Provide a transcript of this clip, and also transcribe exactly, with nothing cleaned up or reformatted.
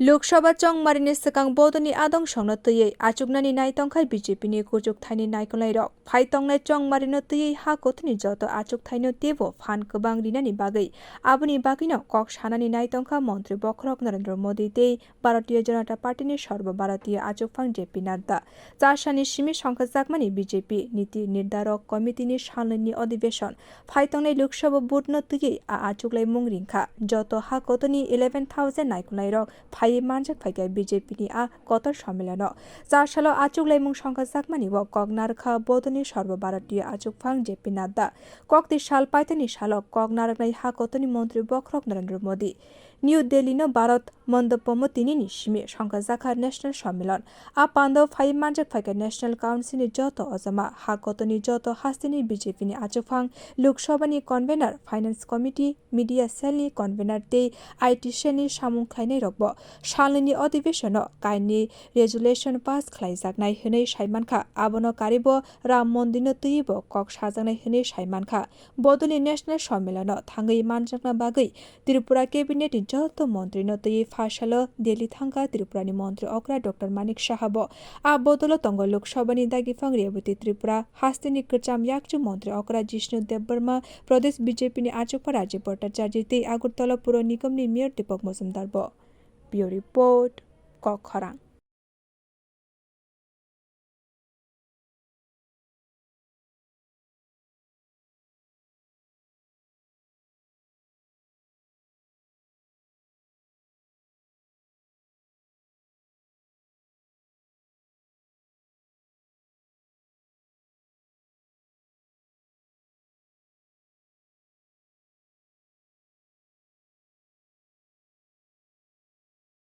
Lok Sabha chongmarini swkang bodolni adong songno twiwi achuknani naitongkha B J P ni kuchuk thaini naikolnairok. Phai tongnai chongmarino twiwi ha kotorni joto achukthaino teibo phan kwbang rinani bagwi. Aboni bagwino kok sanani naitongkha Montri Bokhorok Narendra Modi tei Bharatiya Janata Party ni Sarbo Bharatiya Achukphang J P Nadda. Chasani simi songkhajakmani B J P Niti Nirdarok Committee ni salnwini odibeshon. Phai tongnai Lok Sabha vote no twiwi a achuklaimung ringkha. Joto ha kotorni eleven thousand naikolnairok phaiwi manjak phaikha B J P ni a kotor sommilono. Chasalo achuklaimung songkhajakmani o kok narwkha bodolni Sarbo Bharatiya Achukphang J P Nadda. Kokti sal paitani salo kok narwknai ha kotorni Montri Bokhorok Narendra Modi. New Delhi no Bharat Mandapomo tinini simi songkhajakha National Sommilan. A pando phai manjak phaikha National Council ni joto ojama, ha kotorni joto hasteni B J P ni achukphang, Lok Sabha ni Convener, Finance Committee, Media Cell ni Convener tei I T Cell ni samung khlainai rokbo salnwini odibeshon o kainwi resolution pass khlaijaknai hwnwi saimankha. Abono karibo Ram Mondir no twiwi bo kok sajaknai hwnwi saimankha. Bodolni National Sommilan o thangwi manjakna bagwi Tripura Cabinet ni joto montri no twiwi phasalo Delhi thangkha Tripura ni montri okra Doctor Manik Saha bo. A bodolo tongo Lok Sabha ni dagiphang Rebati Tripura, hasteni kwcham yakchu montri okra Jishnu Debbarma, Pradesh B J P ni achukpha Rajiv Bhattacharjee tei Agartala Puro Nigam ni Mayor Deepak Majumdar bo. Bureau Report, Kok Khorang.